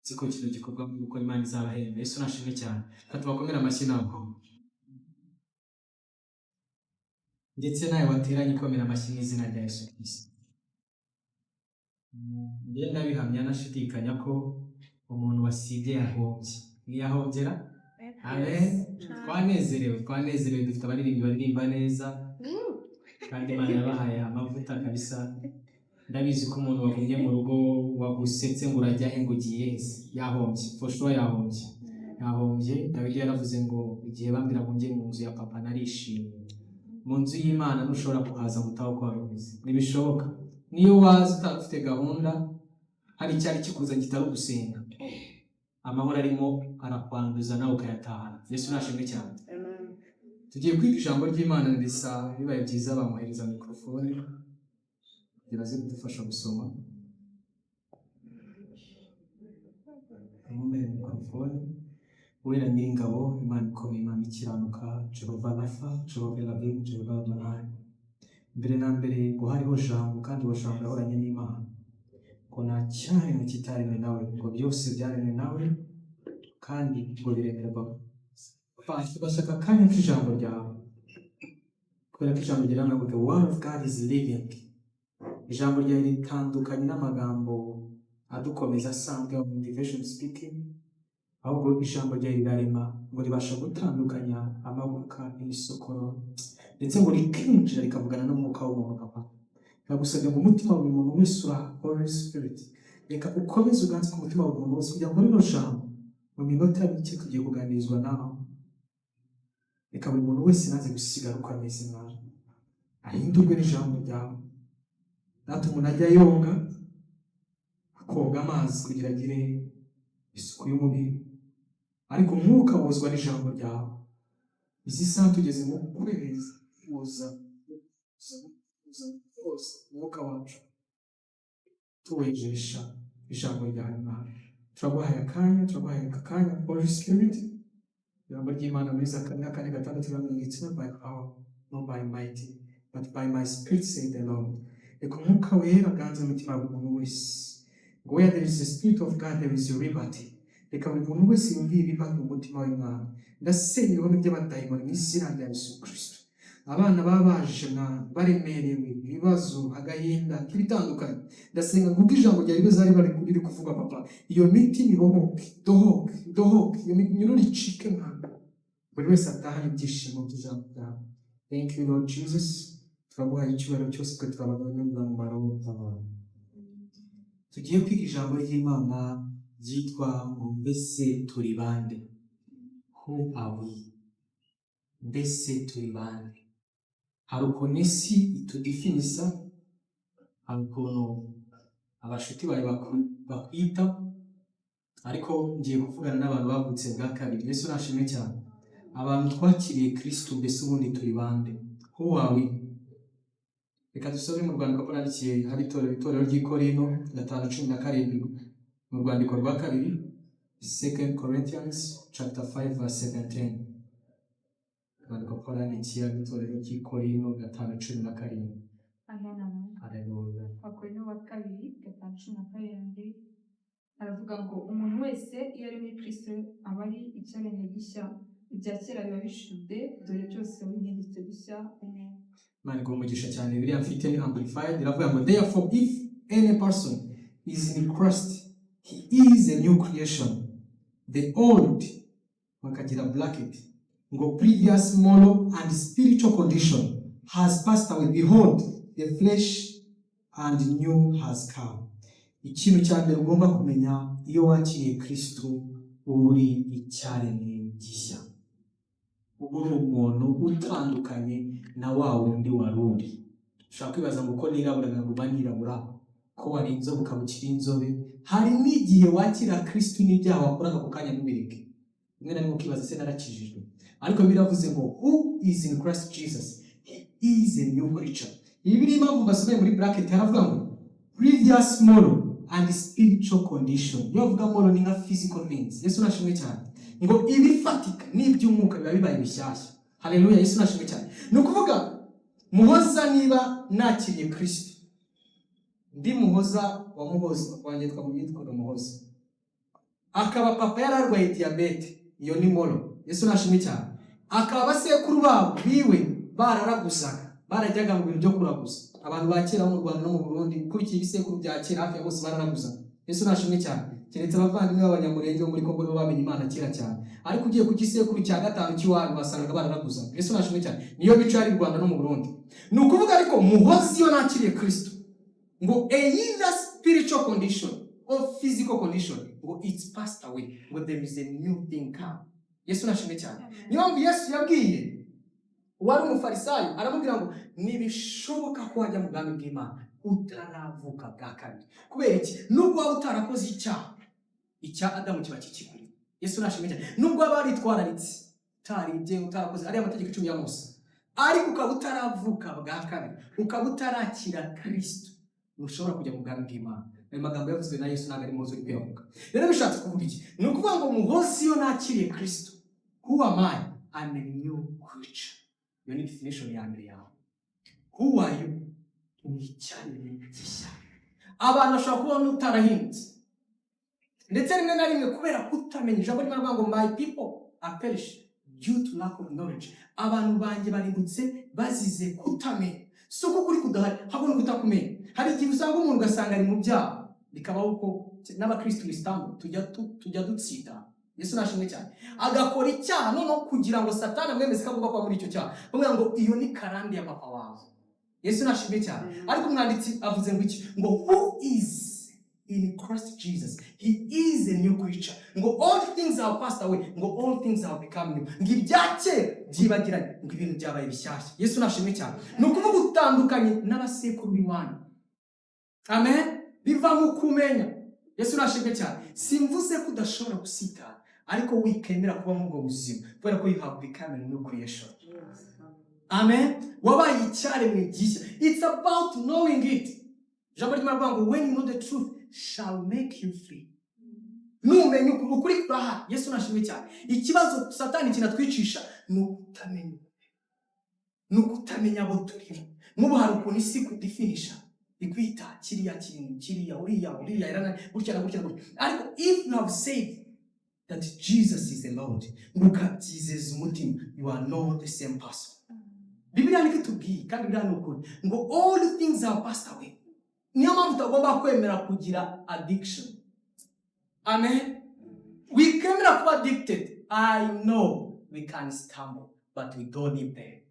Nzi ko kino gikorwa muri gukora Imana izabahemba. Yesu nashimwe cyane. Reka tubakomere amashyi nabo. Ndetse nawe wateranye ikomera amashyi mu izina rya Yesu Kristo. Njye ndabihamya nashidikanya ko umuntu wasibye yahombye. Ntiyahombera? Amen. Twanezerewe, twanezerewe, dufite abaririmbyi baririmba neza kandi Imana yabahaye amavuta kabisa. Ndabizi ko umuntu wagumye mu rugo wagusetse ngo urajya he, ngo ugiye he, yahombye. For sure yahombye. Yahombye. Dawidi yaravuze ngo igihe bambwira ngo njye mu nzu ya papa narishimye. Mu nzu y'Imana ntushobora kuhaza ngo utahe uko wari umeze. Ntibishoboka. Niyo waza utari ufite gahunda, hari icyari kikuzanye kitari ugusenga, amahoro arimo arakwanduza nawe ukayatahana. Yesu nashimwe cyane. Tugiye kwiga ijambo ry'Imana risa. Bibaye byiza bamuhereza mikorofone kugira aze kudufasha gusoma. Amuhere mikorofone. Uwera Nyiringabo, Imana ikomeye, Imana ikiranuka, Jehova Rafa, Jehova Elohim, Jehova Adonai, mbere na mbere ngo hariho Jambo, kandi uwo Jambo yahoranye n'Imana, ngo nta cyaremwe kitaremwe nawe, ngo byose byaremwe nawe kandi ngo biremerwa. Tugashaka akanya k'ijambo ryawe, kubera ko ijambo ryawe ngo the word of God is living. Ijambo ryawe ritandukanye n'amagambo adukomeza asanzwe ya motivation speaking, ahubwo ijambo ryawe rirarema, ngo ribasha gutandukanya amagufwa n'imisokoro, ndetse ngo rikinjira rikavugana n'umwuka w'umuntu. Papa, ndagusabye ngo umutima wa buri muntu wese ura Holy Spirit, reka ukomeze uganze ku mutima wa buri muntu wese, kugira ngo rino jambo mu minota mike tugiye kuganirizwa nawe, reka buri muntu wese naze gusigara uko ameze mwana, ahindurwe n'ijambo ryawe. Natwe umuntu ajya yoga, akoga amazi kugira agire isuku y'umubiri, ariko umwuka wozwa n'ijambo ryawe. Izi saha tugeze mu kwezi woza woza woza umwuka wacu, tuwejesha ijambo ryawe. Mwana, turaguhaye akanya, turaguhaye aka kanya, Holy Spirit. Ijambo ry'Imana muri Zakariya 4:6 riravuga ngo "It's not by power not by might, but by my spirit, say the Lord." Reka Umwuka Wera aganze umutima wa buri muntu wese, ngo where there is the spirit of God there is liberty. Reka buri muntu wese yumve liberty mu mutima we. Mwana, ndasenya ibihome by'abadayimoni mu izina rya Yesu Kristo. Abana baba baje, mwana, baremerewe ibibazo, agahinda k'ibitandukanye, ndasenga ngo ubwo ijambo ryawe ribe bari riri kuvuga, papa, iyo mitima ibohoke, dohoke, dohoke, iyo minyururu icike, mwana, buri wese atahane ibyishimo by'ijambo ryawe. Thank you, Lord Jesus. Turaguhaye icyubahiro cyose, twe turabaga n'umumaro. Tugiye kwiga ijambo ry'Imana ryitwa ngo "Mbese turi bande?" Who are we? Mbese turi bande? Hari ukuntu isi itudefinisa, hari ukuntu abashuti bawe bakwita, ariko ngiye kuvugana n'abantu bavutse bwa kabiri. Yesu nashimwe cyane. Abantu twakiriye Kristo, mbese ubundi turi bande? Who are we? Reka dusome mu rwandiko Pawulo yandikiye abitorero, itorero ry'i Korinto, 5:17, mu rwandiko rwa kabiri, Second Corinthians chapter 5 verse 17. Urwandiko Pawulo yandikiye abitorero ry'i Korinto, 5:17. Amen, amen. Haleluya. Abakorinto wa kabiri 5:17 aravuga ngo umuntu wese iyo ari muri Kristo aba ari icyaremwe gishya, ibya kera biba bishize, dore byose bihindutse bishya. Amen. Imana iguhe umugisha cyane. Biriya mfite ni Amplified, iravuga ngo "Therefore, if any person is in Christ, he is a new creation. The old," bakagira bracket ngo "previous moral and spiritual condition has passed away. Behold, the fresh and new has come." Ikintu cya mbere ugomba kumenya, iyo wakiriye Kristo uba uri icyaremwe gishya, uba uri umuntu utandukanye na wa wundi wari uri. Ushobora kwibaza ngo uko nirabura nguma nirabura, ko wari inzobe ukaba ukiri inzobe. Hari n'igihe wakira Kristo n'ibyaha wakoraga ako kanya ntubireke. Rimwe na rimwe ukibaza se narakijijwe? Ariko biravuze ngo who is in Christ Jesus, he is a new creature. Ibi biri impamvu mbasomeye muri bracket, haravuga ngo previous moral and spiritual condition. Iyo bavuga moral ni nka physical things. Yesu nashimwe cyane. Ngo ibifatika n'iby'umwuka biba bibaye bishyashya. Haleluya. Yesu nashimwe cyane. Ni ukuvuga Muhoza, niba nakiriye Kristo ndi Muhoza wa Muhoza wanjye, twamwitwaga Muhoza. Akaba papa yari arwaye diyabete, iyo ni moro. Yesu nashimwe cyane. Akaba abasekuru babo biwe bararaguzaga, barajyaga mu bintu byo kuraguza. Abantu ba kera bo mu Rwanda no mu Burundi, ukurikiye ibisekuru bya kera, hafi ya bose bararaguzaga. Yesu nashimwe cyane. Keretse abavandimwe b'Abanyamurenge bo muri Kongo, nibo bamenye Imana kera cyane. Ariko ugiye ku gisekuru cya gatanu cy'iwanyu, wasangaga bararaguzaga. Yesu nashimwe cyane. Niyo mico yari i Rwanda no mu Burundi. Ni ukuvuga ariko Muhozi, iyo nakiriye Kristo, ngo either spiritual condition or physical condition, ngo it's passed away, ngo there is a new thing come. Yesu nashimwe cyane. Niyo mpamvu Yesu yabwiye uwari umufarisayo, aramubwira ngo ntibishoboka ko wajya mu bwami bw'Imana utaravuka bwa kabiri. Kubera iki? Nubwo waba utarakoze icyaha, icya Adamu kiba kikikuri. Yesu nashimwe cyane. Nubwo waba waritwararitse, utaribye, utarakoze ariya mategeko 10 ya Mose, ariko ukaba utaravuka bwa kabiri, ukaba utarakira Kristo, ntushobora kujya mu bwami bw'Imana. Ayo magambo yavuzwe na Yesu, ntabwo ari Muhozi uri kuyavuga. Rero bishatse kuvuga iki? Ni ukuvuga ngo Muhozi, iyo nakiriye Kristo, who am I? I'm a new creature. Iyo ni definition ya mbere yawe. Who are you? Ni icyaremwe gishya. Abantu bashobora kubona utarahindutse, ndetse rimwe na rimwe kubera kutamenya ijambo ry'Imana rivuga ngo "My people are perished due to lack of knowledge." Abantu banjye barimbutse bazize kutamenya. Si uko ukuri kudahari, ahubwo ni ukutakumenya. Hari igihe usanga umuntu, ugasanga ari mu byaha, bikabaho ko n'abakristu bisitambu tujya dutsinda. Yesu nashimwe cyane. Agakora icyaha, noneho kugira ngo Satani amwemeze ko agomba kuba muri icyo cyaha, bamubwira ngo iyo ni karande ya papa wawe. Yesu nashimwe cyane. Ariko umwanditsi avuze ngo iki? Ngo who is in Christ Jesus, he is a new creature. Ngo all things have passed away, ngo all things have become new. Ngo ibya kera byibagiranye, ngo ibintu byabaye bishyashya. Yesu nashimwe cyane. Ni ukuvuga utandukanye n'abasekuru b'iwanyu. Amen. Biva mu kumenya. Yesu nashimwe cyane. Simvuze ko udashobora gusitara, ariko wikemera kuba muri ubwo buzima, kubera ko you have become a new creation. Amen. Wabaye icyaremwe gishya. It's about knowing it. Ijambo ry'Imana rivuga ngo "When you know the truth shall make you free." Numenya ukuri, ukuri kurahari. Yesu nashimwe cyane. Ikibazo Satani kinatwicisha ni ukutamenya, ni ukutamenya abo turimo. Nk'ubu hari ukuntu isi kudefinisha, ikwita kiriya kintu, kiriya, uriya, uriya, irana gutya na gutya na gutya. Ariko if you have said that Jesus is the Lord, ngo ukabyizeza umutima, you are not the same person. Bibiliya niko itubwiye, kandi Bibiliya ni ukuri, ngo all things have passed away. Niyo mpamvu utagomba kwemera kugira addiction. Amen. Wikemera kuba addicted. I know we can stumble, but we don't live there.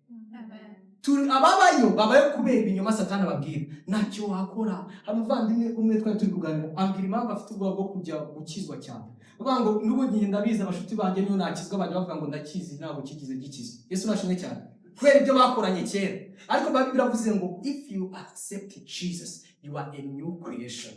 Turi ababayo, babayo kubera ibinyoma Satani ababwira. Ntacyo wakora. Hari umuvandimwe umwe twari turi kuganira, ambwira impamvu afite ubwoba bwo kujya gukizwa cyane. Uvuga ngo n'ubu ndabizi, abashuti banjye niyo nakizwa bajya bavuga ngo ndakizi, ntabwo kigize gikizwa. Yesu nashimwe cyane. Kubera ibyo bakoranye kera. Ariko Bibiliya biravuze ngo if you accept Jesus, you are a new creation.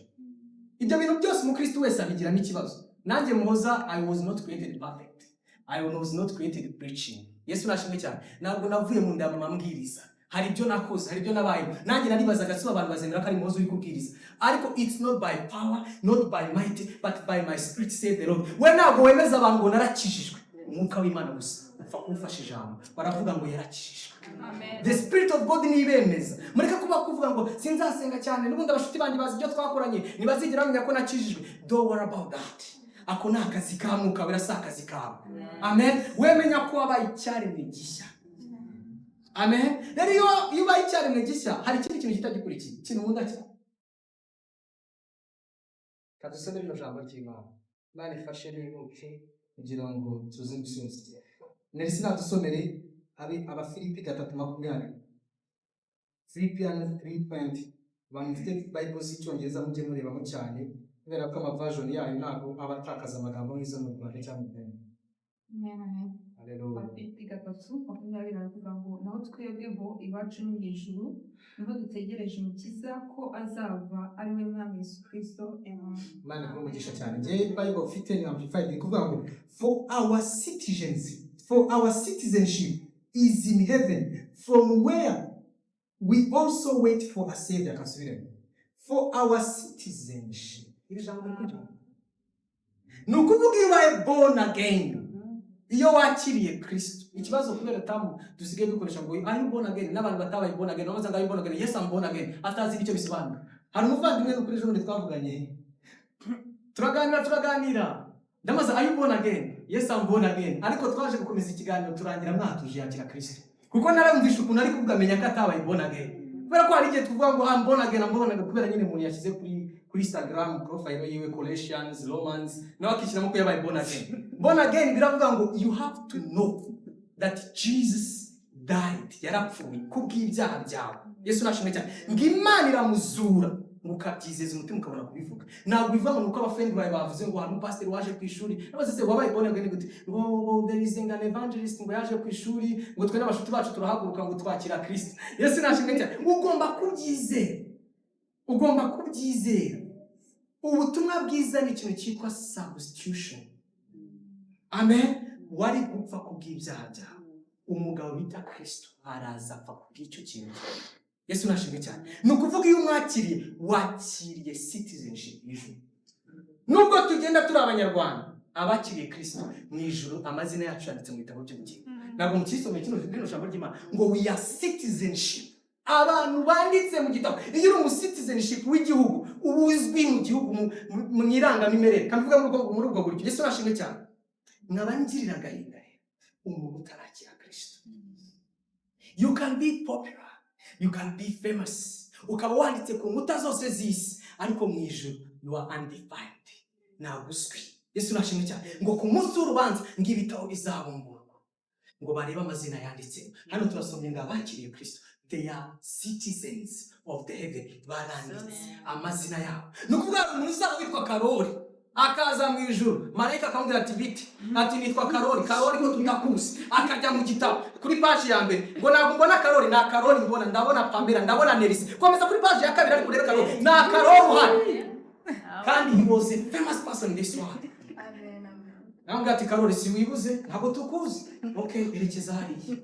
Ibyo bintu byose umukristo wese abigiramo ikibazo. Nanjye Muhoza, I was not created perfect. I was not created preaching. Yesu nashimwe cyane. Ntabwo navuye mu nda ya mama mbwiriza. Hari ibyo nakoze, hari ibyo nabayemo. Nanjye naribazaga si abantu bazemera ko ari Muhoza uri kubwiriza. Ariko it's not by power, not by might, but by my spirit, say the Lord. We ntabwo wemeza abantu ngo narakijijwe. Umwuka w'Imana gusa upfa kumufasha ijambo, baravuga ngo yarakijijwe. Amen. The spirit of God nibemeza. Mureke kuba kuvuga ngo sinzasenga cyane, n'ubundi abashuti banjye bazi ibyo twakoranye, ntibazigera bamenya ko nakijijwe. Don't worry about that. Ako ni akazi ka Mwuka Wera, si akazi kawe. Amen. Wemenya ko wabaye icyaremwe gishya. Amen. Rero iyo ubaye icyaremwe gishya, hari ikindi kintu gihita gikurikiye, ikintu nkunda cyane. Kadusome rino jambo ry'Imana. Imana ifashe nibuke kugira ngo tuze gusoza. Nelson nadusomere abi Abafilipi 3:20, Philippians 3:20. Abantu mufite Bible z'Icyongereza mujye murebamo cyane, kubera ko amaversion yayo ntabwo aba atakaza amagambo nk'izo mu Rwanda cyangwa mu Rwanda. Amen, amen. Haleluya. Abafilipi 3:20 aravuga ngo naho twebweho iwacu ni mu ijuru, niho dutegereje Umukiza ko azava, ari we Mwami Yesu Kristo. Amen. Imana iguhe umugisha cyane. Njyewe Bible ufite ni Amplified, ni kuvuga ngo for our citizenship is in heaven, from where we also wait for a savior." Kasubiremo. For our citizenship. Iri jambo muri kuryumva? Ni ukuvuga iyo ubaye born again, iyo wakiriye Kristo. Ikibazo, kubera term dusigaye dukoresha ngo "Are you born again?", n'abantu batabaye born again babaza ngo "Are you born again?" "Yes, I'm born again," atazi icyo bisobanura. Hari umuvandimwe kuri ejo bundi twavuganye, turaganira, turaganira. Ndamaze, "Are you born again?" "Yes, I'm born again." Ariko twaje gukomeza ikiganiro, turangira mwatuje yakira Kristo, kuko narumvishe ukuntu ari kuvuga, amenya ko atabaye born again. Kubera ko hari igihe tuvuga ngo "I'm born again, I'm born again", kubera nyine umuntu yashyize kuri Instagram profile yiwe Colossians, Romans, nawe akishyiramo ko yabaye born again. Born again biravuga ngo you have to know that Jesus died, yarapfuye kubw'ibyaha byawe. Yesu nashimwe cyane. Ngo Imana iramuzura, ngo ukabyizeza umutima, ukabona kubivuga. Ntabwo bivuga ngo nuko aba friends bawe bavuze ngo hari umupasiteri waje ku ishuri. Nabaze se, wabaye born again gute? Ngo there is an evangelist, ngo yaje ku ishuri, ngo twe n'abashuti bacu turahaguruka, ngo twakira Kristo. Yesu nashimwe cyane. Ugomba kubyizera, ugomba kubyizera. Ubutumwa bwiza ni ikintu cyitwa substitution. Amen. Wari gupfa kubw'ibyaha byawe, umugabo bita Kristo araza apfa kubw'icyo kintu. Yesu nashimwe cyane. Ni ukuvuga iyo umwakiriye, wakiriye citizenship y'ijuru. Nubwo tugenda turi Abanyarwanda, abakiriye Kristo, mu ijuru amazina yacu yanditse mu bitabo by'ubugingo. Ntabwo mukisomeye kino jambo ry'Imana ngo we are citizenship, abantu banditse mu gitabo? Iyo uri umu citizenship w'igihugu, uba uzwi mu gihugu, mu irangamimerere, kabivuga muri ubwo buryo. Yesu nashimwe cyane. Nkaba ngirira agahinda rero umuntu utarakira Kristo. You can be popular, you can be famous, ukaba wanditse ku nkuta zose z'isi, ariko mu ijuru you are undefined, ntabwo uzwi. Yesu nashimwe cyane. Ngo ku munsi w'urubanza, ngo ibitabo bizabumburwa, ngo barebe amazina yanditse. Hano turasomye ngo abakiriye Kristo, they are citizens of the heaven, baranditse amazina yabo. Ni ukuvuga hari umuntu uzaba witwa Karori, akaza mu ijuru, marayika akamubwira ati "Bite?" Ati "Nitwa Karori." "Karori ko tutakuzi?" Akajya mu gitabo kuri paji ya mbere, ngo "Ntabwo mbona Karori, nta Karori mbona, ndabona Pamela, ndabona Nerisi." Komeza kuri paji ya kabiri, ariko urebe Karori, nta Karori uhari. Kandi he was a famous person in this world. Nawe ati "Karori si wibuze, ntabwo tukuzi." "Okay, erekeza hariya."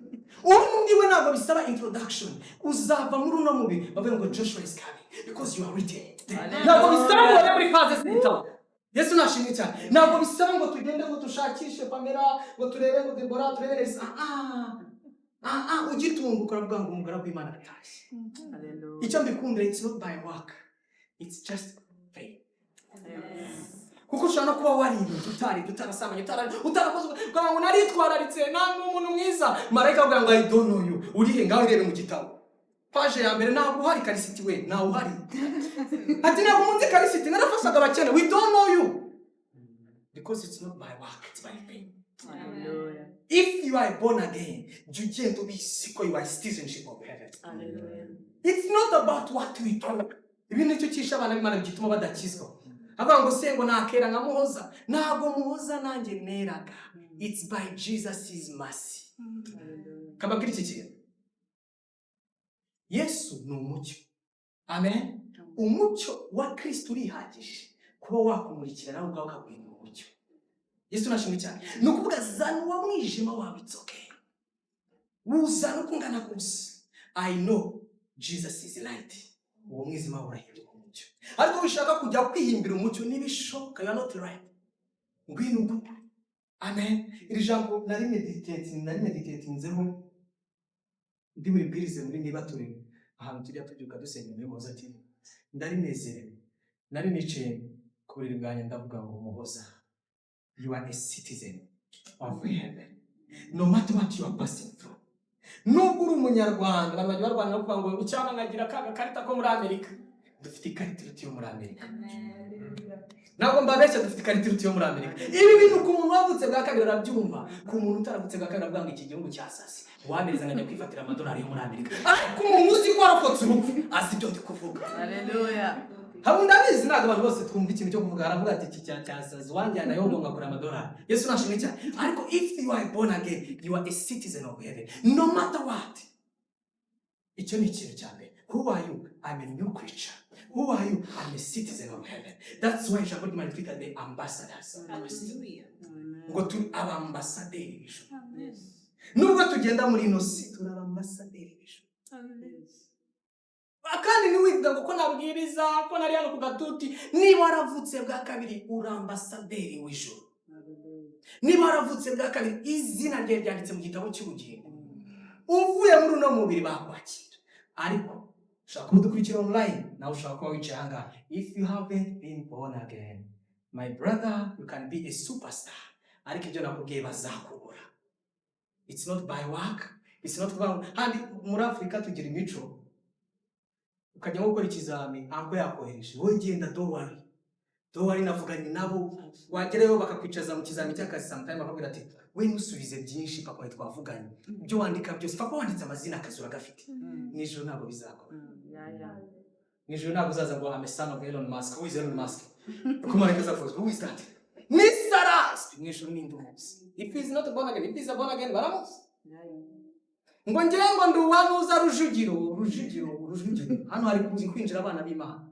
Undi we ntabwo bisaba introduction. Uzava muri uno mubiri bavuga ngo "Joshua is coming", because you are written. Ntabwo bisaba ngo bajye muri phase z'ibitabo. Yesu nashimwe cyane. Ntabwo bisaba ngo tugende ngo dushakishe Pamela, ngo turebe ngo Debora, turebe Elisa. Ah ah ah, ugitunguka uravuga ngo "Umugaragu w'Imana aratashye." Icyo mbikundira, it's not by work, it's just faith, kuko ushobora no kuba warinze, utaribye, utarasambanye, utarakoze, ukavuga ngo "Naritwararitse, nta umuntu mwiza." Marayika avuga ngo "I don't know you. Urihe? Ngaho irebe mu gitabo, page ya mbere, ntabwo uhari. Karisiti we, ntawe uhari." Ati "Ntabwo munzi Karisiti, narafashaga abakene." "We don't know you", because it's not by work, it's by faith. If you are born again, jya ugenda ubizi ko you are citizenship of heaven. It's not about what we do. Ibi nicyo cyishe abana b'Imana, gituma badakizwa. Avuga ngo se ngo nakera nka Muhoza. Ntabwo Muhoza nanjye neraga. It's by Jesus' mercy. Kababwira iki kintu: Yesu ni umucyo. Amen. Umucyo wa Kristo urihagije kuba wakumurikira, nawe ubwawe ukaguhindura umucyo. Yesu nashimwe cyane. Ni ukuvuga zana uwo mwijima wawe, it's okay, wuzana uko ungana kose. I know Jesus is light. Uwo mwijima wawe urahinduka umucyo. Ariko wishaka kujya kwihimbira umucyo, ntibishoboka, you are not right. Ngwino uko. Amen. Iri jambo nari meditatinzeho, ndi buribwirize muri niba turi ahantu tujya tubyuka dusenga muri Muhoza TV. Ndarinezerewe. Nari nicaye ku buriri bwanjye, ndavuga ngo "Muhoza, you are a citizen of heaven, no matter what you are passing through." Nubwo uri Umunyarwanda, abantu bajya barwana no kuvuga ngo icyaba nkagira ka gakarita ko muri Amerika. Dufite ikarita iruta iyo muri Amerika. Ntabwo mbabeshya, dufite ikarita iruta iyo muri Amerika. Ibi bintu ku muntu wavutse bwa kabiri arabyumva. Ku muntu utaravutse bwa kabiri aravuga ngo iki gihugu cyasase, wamereza nkajya kwifatira amadolari yo muri Amerika. Ariko umuntu uzi ko warokotse urupfu azi ibyo ndi kuvuga. Haleluya. Haba ndabizi, ntabwo abantu bose twumva ikintu cyo kuvuga. Aravuga ati iki cyasaze, wanjyana yo ngo ngakora amadolari. Yesu nashimwe cyane. Ariko if you are born again, you are a citizen of heaven, no matter what. Icyo ni ikintu cya mbere. Who are you? I'm a new creature. Who are you? I'm a citizen of heaven. That's why ijambo ry'Imana twita the ambassadors, ngo turi abambasaderi b'ijuru. Nubwo tugenda muri ino si, turi abambasaderi b'ijuru. Kandi ntiwivuga ngo ko nabwiriza, ko nari hano ku gatuti. Niba waravutse bwa kabiri, uri ambasaderi w'ijuru. Niba waravutse bwa kabiri, izina rye ryanditse mu gitabo cy'ubugingo. Uvuye muri uno mubiri bakwakira. Ariko ushobora kuba udukurikira online, nawe ushobora kuba wicaye ahangaha, if you haven't been born again, My brother, you can be a superstar, ariko ibyo nakubwiye, bazakubura. It's not by work, it's not kuvuga ngo handi. Muri Afurika tugira imico, ukajya nko gukora ikizami, uncle yakohereje: "Wowe genda, don't worry, don't worry, navuganye nabo." Wagerayo bakakwicaza mu kizami cy'akazi, sometime bakakubwira ati: "We ntusubize byinshi, papa we twavuganye, ibyo wandika byose papa wanditse amazina, akazi uragafite." Mu ijuru ntabwo bizakora. Mu ijuru ntabwo uzaza ngo: "I'm a son of Elon Musk." Who is Elon Musk? Uko marayika azakubaza: "Who is that?" Ni Sarasi. Mu ijuru ninde umuzi? If he is not born again. If he is born again, baramuzi. Ngo ngewe ngo ndi uwanuza Rujugiro, Rujugiro, Rujugiro. Hano hari kuza kwinjira abana b'Imana,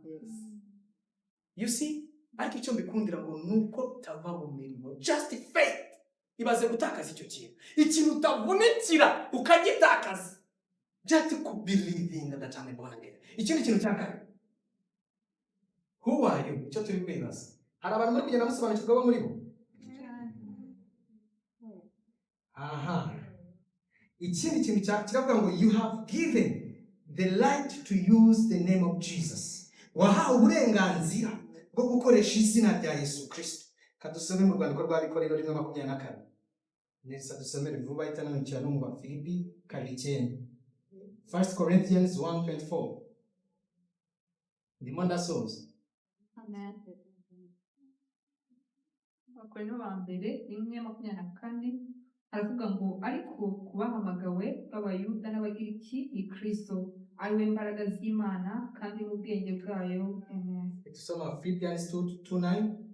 you see. Ariko icyo mbikundira ngo ni uko bitava mu mirimo, just faith. Ibaze gutakaza icyo kintu, ikintu utavunikira ukagitakaza, just kubelievinga that I'm born again. Ikindi kintu cya kane, who are you? Icyo turi kwibaza, hari abantu muri kugenda musobanukirwa bo muri bo. Aha, ikindi kintu kiravuga ngo you have given the right to use the name of Jesus. Wahawe uburenganzira bwo gukoresha izina rya Yesu Kristo. Kadusome mu rwandiko rw'Abikorero 1:24 neza. Dusomere vuba, itananukira no mu Bafilipi 2:9. First Corinthians 1:24. Ndimo ndasoza. Amen. Abakorinto ba mbere 1:24 aravuga ngo: "Ariko ku bahamagawe b'Abayuda n'Abagiriki ni Kristo ari we mbaraga z'Imana kandi n'ubwenge bwayo." Amen. Tusoma Philippians 2:9.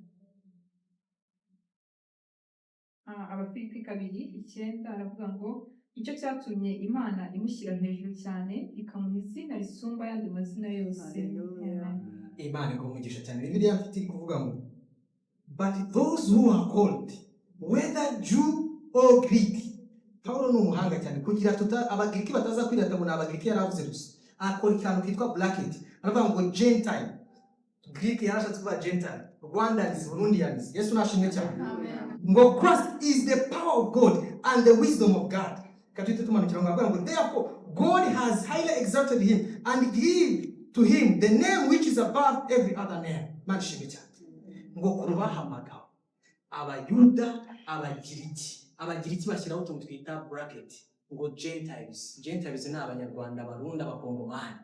Abafilipi 2:9 aravuga ngo: "Nicyo cyatumye Imana imushyira hejuru cyane, ikamuha izina risumba ayandi mazina yose." Hallelujah. Amen. Imana iguha umugisha cyane. Bibiliya mfite iri kuvuga ngo: "But those who are called, whether Jew or Greek." Pawulo ni umuhanga cyane kugira tuta Abagiriki bataza kwirata ngo ni Abagiriki yaravuze gusa, akora ikantu kitwa bracket, aravuga ngo Gentile. Greek yarashatse kuvuga Gentile, Rwandans, Burundians. Yesu nashimwe cyane. Ngo Christ is the power of God and the wisdom of God. Katuhite tumanukira ngo avuga ngo: "Therefore God has highly exalted him and give to him the name which is above every other name." Mana ishimwe cyane. Ngo kubahamagawe, Abayuda, Abagiriki. Abagiriki bashyiraho utuntu twita bracket ngo Gentiles. Gentiles ni Abanyarwanda, Abarundi, Abakongomani.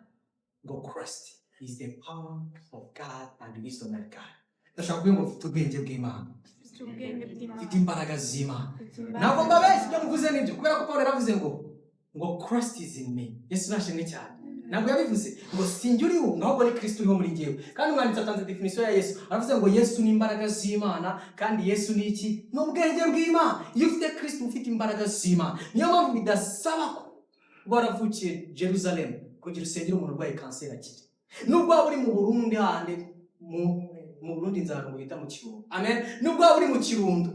Ngo Christ is the power of God and the wisdom of God. Ndashaka kuvuga ngo mfite ubwenge bw'Imana. Mfite ubwenge bw'Imana. Mfite imbaraga z'Imana. Mfite imbaraga. Ntabwo mbabeshya, ibyo muvuze nibyo, kubera ko Paul yaravuze ngo Christ is in me. Yesu nashimwe cyane. Ntabwo yabivuze ngo sinjye uriho, ngo ahubwo ni Kristo uriho muri njyewe. Kandi umwanditsi atanze definition ya Yesu, aravuze ngo Yesu ni imbaraga z'Imana, kandi Yesu ni iki? Ni ubwenge bw'Imana. Iyo ufite Kristo, uba ufite imbaraga z'Imana. Niyo mpamvu bidasaba ko uba waravukiye Jerusalem kugira usengere umuntu urwaye kanseri akire. Nubwo waba uri mu Burundi, handi mu Burundi nzara ngo bita mu Kirundo, amen. Nubwo waba uri mu Kirundo,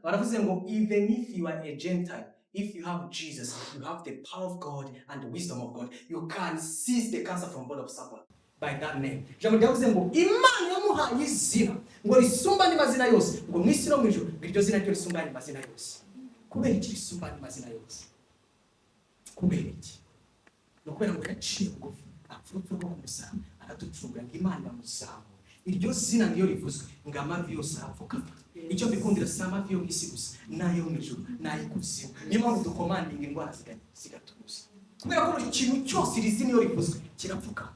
baravuze ngo even if you are a Gentile, if you have Jesus, you have the power of God and the wisdom of God. You can seize the cancer from body of someone by that name. Ijambo ryavuze ngo Imana yamuhaye izina ngo risumba andi mazina yose, ngo mu isi no mu ijuru, ngo iryo zina ryo risumba andi mazina yose. Kubera iki risumba andi mazina yose? Kubera iki? Ni ukubera ngo yaciye bugufi, apfa urupfu rwo ku musaraba, araducungura, ngo Imana iramuzamura. Iryo zina ngiyo rivuzwe, ngo amavi yose arapfukama. Icyo mbikundira, si amavi yo mu isi gusa, n'ayo mu ijuru n'ay'ikuzimu. Niyo mpamvu ducommandinga indwara zigatuza, kubera ko buri kintu cyose iri zina iyo rivuzwe kirapfukama.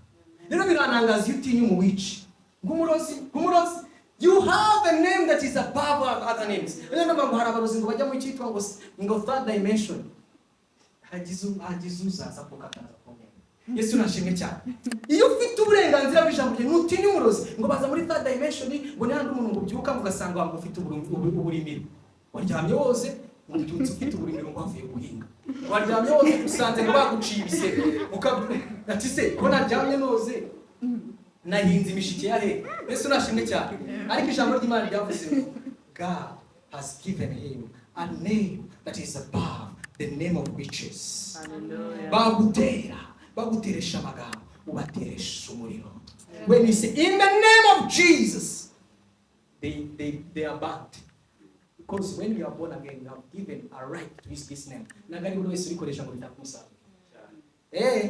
Rero biranangaza iyo utinya umuwici, nk'umurozi, nk'umurozi. You have a name that is above all other names. Rero niyo mpamvu hari abarozi ngo bajya mu cyitwa ngo third dimension. Hagize uzaza kuko akaza kumenya. Yesu nashimwe cyane. Iyo ufite uburenganzira bw'ijambo rye, ntutinya umurozi ngo baza muri third dimension, ngo ni handi umuntu ngo ubyuka ngo ugasanga ngo ufite uburimiro, waryamye wose ngo ubyutse ufite uburimiro, ngo wavuye guhinga, waryamye wose usanze ngo baguciye ibisebe. Ati: "Se ko naryamye noze, nahinze imishike ya he?" Yesu nashimwe cyane. Ariko ijambo ry'Imana ryavuze ngo God has given him a name that is above the name of witches. Hallelujah. Bagutera, baguteresha amagambo, ubateresha umuriro. When you say in the name of Jesus, they are burnt, because when you are born again, you have given a right to use this name. Ntabwo ari buri wese urikoresha ngo bitanga umusaruro.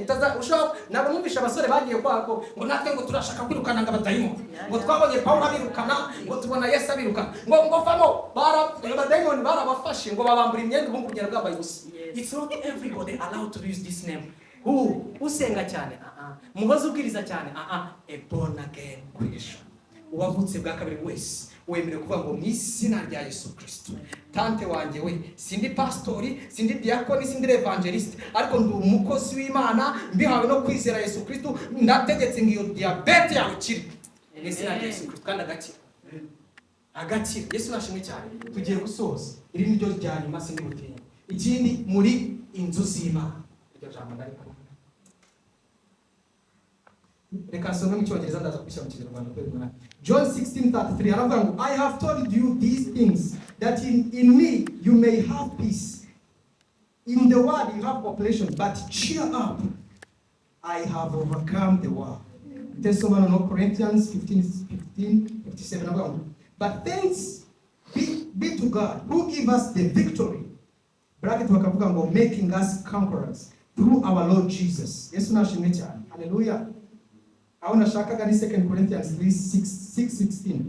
Utaza ushobora ntabwo numvisha abasore bagiye kwako ngo natwe ngo turashaka kwirukana ngo abadayimoni, ngo twabonye Pawulo abirukana, ngo tubona Yesu abirukana, ngo vamo. Abadayimoni barabafashe ngo babambura imyenda, ubu ngubu bugenda bwambaye ubusa. It's not everybody allowed to use this name who usenga cyane, ah ah, muhozi ubwiriza cyane, ah ah. A born again Christian, uwavutse bwa kabiri wese, wemerewe kuvuga ngo mu izina rya Yesu Kristo. Tante wanjye we, sindi pastori, sindi diakoni, sindi evangeliste, ariko ndi umukozi w'Imana mbihawe no kwizera Yesu Kristo. Ndategetse ngo iyo diyabete yawe ikire mu izina rya Yesu Kristo, kandi agakira, agakira. Yesu nashimwe cyane. Tugiye gusoza, iri ni ryo rya nyuma, sindi butinye. Ikindi, muri inzu z'Imana. Iryo jambo ndarikunda. Reka nsome mu Cyongereza, ndaza kubishyira mu Kinyarwanda kubera umwanya. John 16:33 aravuga ngo: "I have told you these things that in me you may have peace. In the world you have oppression, but cheer up, I have overcome the world." Tesoma no Corinthians 15 15 57 aravuga ngo: "But thanks be to God who give us the victory," bracket bakavuga ngo "making us conquerors through our Lord Jesus." Yesu nashimwe cyane. Haleluya. Aho nashakaga ni 2 Corinthians 3 6 6 16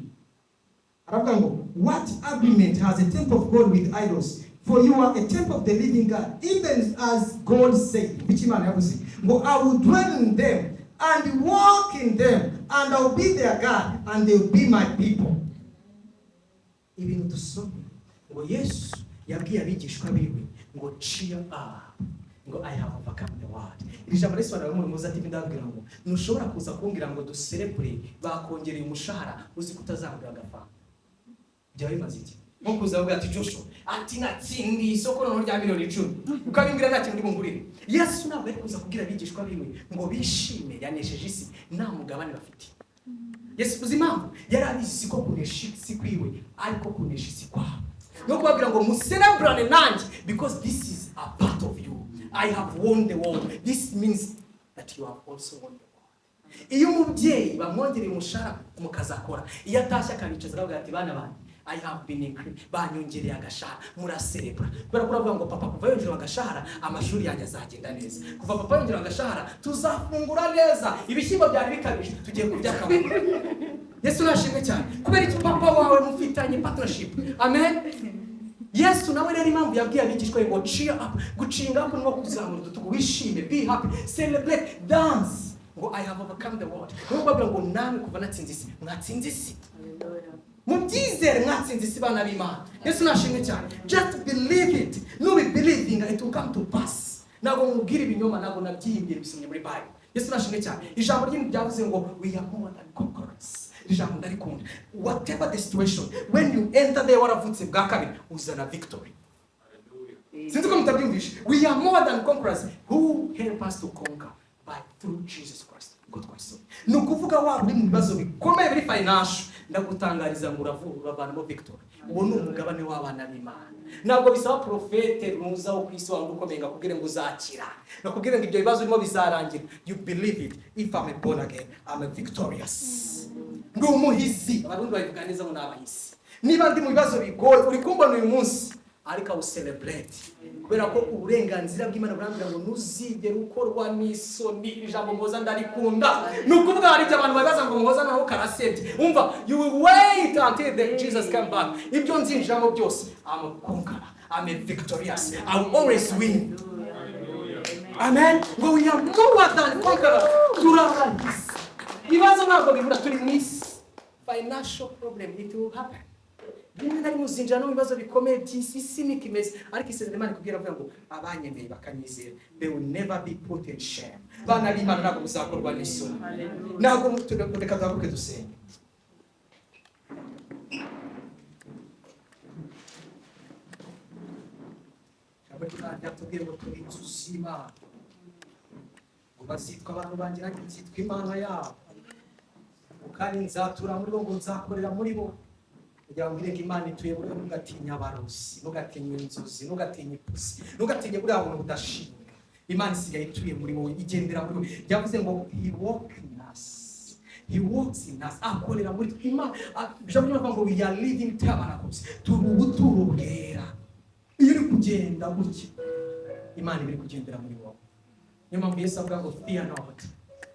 aravuga ngo: "What agreement has a temple of God with idols? For you are a temple of the living God, even as God said," which Imana yavuze ngo: "I will dwell in them and walk in them, and I will be their God and they will be my people." Ibintu dusoma ngo Yesu yabwiye abigishwa biwe ngo: "Cheer up," ngo "I have overcome the world." Iri jambo risobanura umuntu muzi ati ndababwira ngo ntushobora kuza kumbwira ngo duserebure bakongereye umushahara, uzi ko utazangurira agafanta. Byaba bimaze iki? Nko kuza avuga ati: "Joshua," ati, "natsindiye isoko noneho rya miliyoni 10," ukabimbwira nta kintu uri bungurire. Yesu ntabwo ari kuza kubwira abigishwa biwe ngo bishime yanesheje isi nta mugabane bafite. Yesu, uzi impamvu? Yari abizi ko kunesha isi kwiwe ariko kunesha isi kwabo no kubabwira ngo musereburane nanjye, because this is a part of you. I have won the world. This means that you have also won the world. Iyo umubyeyi bamwongereye umushahara mu kazi akora, iyo atashye akabicaza akavuga ati: "Bana banjye, I have been increased, banyongereye agashahara," muraserebura kubera ko uravuga ngo: "Papa kuva yongerewe agashahara, amashuri yanjye azagenda neza. Kuva papa yongerewe agashahara, tuzafungura neza. Ibishyimbo byari bikabije, tugiye kurya akabura." Yesu nashimwe cyane. Kubera iki? Papa wawe mufitanye partnership. Amen. Yesu nawe rero, impamvu yabwiye abigishwa be ngo cheer up, gucheeringa up no kuzamura udutugu, wishime, be happy, celebrate, dance, ngo "I have overcome the world," niyo kubabwira ngo namwe kuva natsinze isi, mwatsinze isi. Mubyizere, mwatsinze isi, bana b'Imana. Yesu nashimwe cyane. Just believe it. Nubibelievinga, it will come to pass. Ntabwo mubwira ibinyoma, ntabwo nabyiyibwiye, bisomye muri Bible. Yesu nashimwe cyane. Ijambo ry'ibintu byavuze ngo we are more than conquerors. Iri jambo ndarikunda. Whatever the situation, when you enter there waravutse bwa kabiri, uzana victory. Sinzi ko mutabyumvishe. We are more than conquerors who help us to conquer by through Jesus Christ. Ubwo twasomye, ni ukuvuga waba uri mu bibazo bikomeye biri financial, ndagutangariza ngo uravanamo victory. Uwo ni umugabane w'abana b'Imana. Ntabwo bisaba profete ruza wo ku isi wawe ukomeye ngo akubwire ngo uzakira, nakubwire ngo ibyo bibazo urimo bizarangira. You believe it: if I'm a born again, I'm a victorious, ndi umuhizi. Abarundi babivuga neza ngo ni abahisi. Niba ndi mu bibazo bigoye, uri kumbona uyu munsi, ariko I will celebrate kubera ko uburenganzira bw'Imana burambwira ngo ntuzigere ukorwa n'isoni. Iri jambo Muhoza ndarikunda. Ni ukuvuga hari ibyo abantu babibaza ngo Muhoza naho karasebye. Umva, you will wait until the Jesus come back. Ibyo nzinjiramo byose, I'm a conqueror, I'm a victorious, I will always win. Amen. Ngo we are more than conquerors, turabahizi. Ibibazo ntabwo bibura, turi mu isi. Financial problem, it will happen. Rimwe na rimwe uzinjira no mu bibazo bikomeye by'isi. Isi niko imeze, ariko isezerano Imana ikubwira avuga ngo abanyemeye bakanyizera, they will never be put in shame. Bana b'Imana, ntabwo muzakorwa n'isoni. Ntabwo reka duhaguruke dusenge. Ijambo ry'Imana ryatubwiye ngo turi inzu z'Imana, ngo bazitwa abantu banjye, nanjye nzitwa Imana yabo, ngo kandi nzatura muri bo, ngo nzakorera muri bo. Kugira ngo ngo Imana ituye muri bo, ntugatinye abarozi, ntugatinye inzozi, ntugatinye ipusi, ntugatinye buriya buntu budashinga. Imana isigaye ituye muri wowe, igendera muri wowe. Yavuze ngo he walk in us, he walks in us, akorera muri twe Imana. Ijambo ry'Imana rivuga ngo we are living tabernacles, turi ubuturo bwera. Iyo uri kugenda gutya, Imana iba iri kugendera muri wowe. Niyo mpamvu Yesu avuga ngo: "Fear not,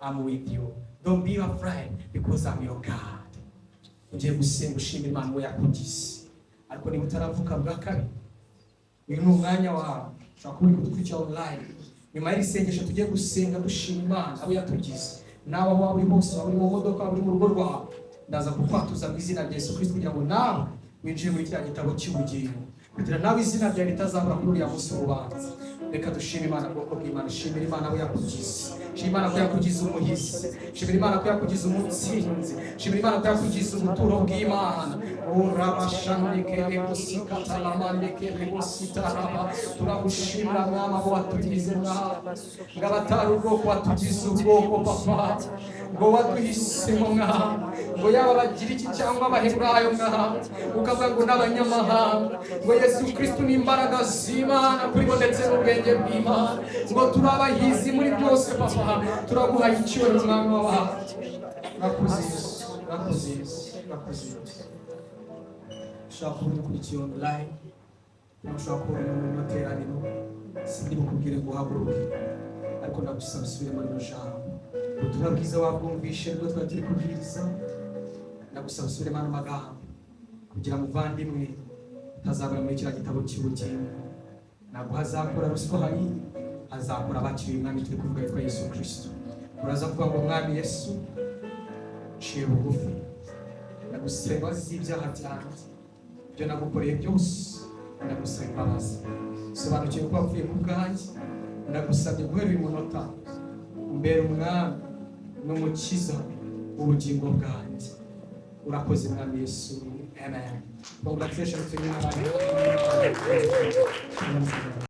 I'm with you. Don't be afraid, because I'm your God." Ugiye gusenga ushima Imana we yakugize. Ariko niba utaravuka bwa kabiri, uyu ni umwanya wawe. Ushobora kuba uri kudukurikira online. Nyuma y'iri sengesho tugiye gusenga dushima Imana abo yatugize, nawe aho waba uri hose, waba uri mu modoka, waba uri mu rugo rwawe, ndaza kukwatuza mu izina rya Yesu Kristo kugira ngo nawe winjire muri kiriya gitabo cy'ubugingo, kugira nawe izina ryawe ritazabura kuri uriya munsi w'urubanza. Reka dushime Imana, bwoko bw'Imana. Shimira Imana abo yakugize. Shimira Imana ko yakugize umuhizi. Shimira Imana ko yakugize umutsinzi. Shimira Imana ko yakugize ubuturo bw'Imana. Urabashandikerebosikatalamanekerebositaraba. Turagushimira, Mwami, abo watugize, Mwami. Ngo abatari ubwoko watugize ubwoko, Papa. Ngo waduhisemo, Mwami, ngo yaba Abagiriki cyangwa Abaheburayo, Mwami, ukavuga ngo n'abanyamahanga, ngo Yesu Kristo ni imbaraga z'Imana kuri bo ndetse n'ubwenge bw'Imana, ngo turabahizi muri byose. Papa, turaguhaye icyubahiro, Mwami w'abantu. Urakoze Yesu, urakoze Yesu, urakoze Yesu. Ushobora kuba uri ukurikiye online cyangwa ushobora kuba uri mu materaniro, sindi bukubwire ngo uhaguruke, ariko ndagusaba usubire muri rino jambo. Ubutumwa bwiza wabwumvishe, nibwo twari turi kubwiriza. Ndagusaba usubiremo ano magambo kugira ngo uvandimwe utazabura muri kiriya gitabo cy'ubugingo. Ntabwo hazakora ruswa hari, hazakora abakiriye Umwami turi kuvuga yitwa Yesu Kristo. Uraza kuvuga ngo: "Mwami Yesu, nciye bugufi, ndagusaba imbabazi z'ibyaha byanjye, ibyo nagukoreye byose, ndagusaba imbabazi. Sobanukiwe ko wapfuye ku bwanjye. Ndagusabye guhera uyu munota umbere Umwami n'Umukiza w'ubugingo bwanjye. Urakoze, Mwami Yesu." Amen. Congratulations to you.